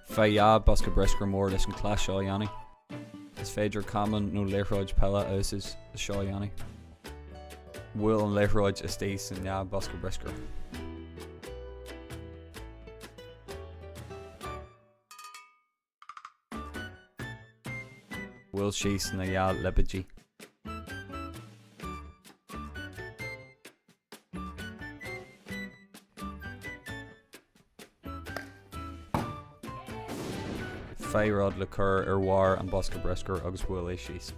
Faigh 2 bosca bruscair mór leis an cleas seo a dhéanamh. Is féidir camán nó liathróid peile a úsáid le seo a dhéanamh. Buail an liathróid istigh san 2 bosca bruscair. Buail síos na 2 lipéidí. Faigh rud le cur ar bharr an bosca bruscair agus buail é síos.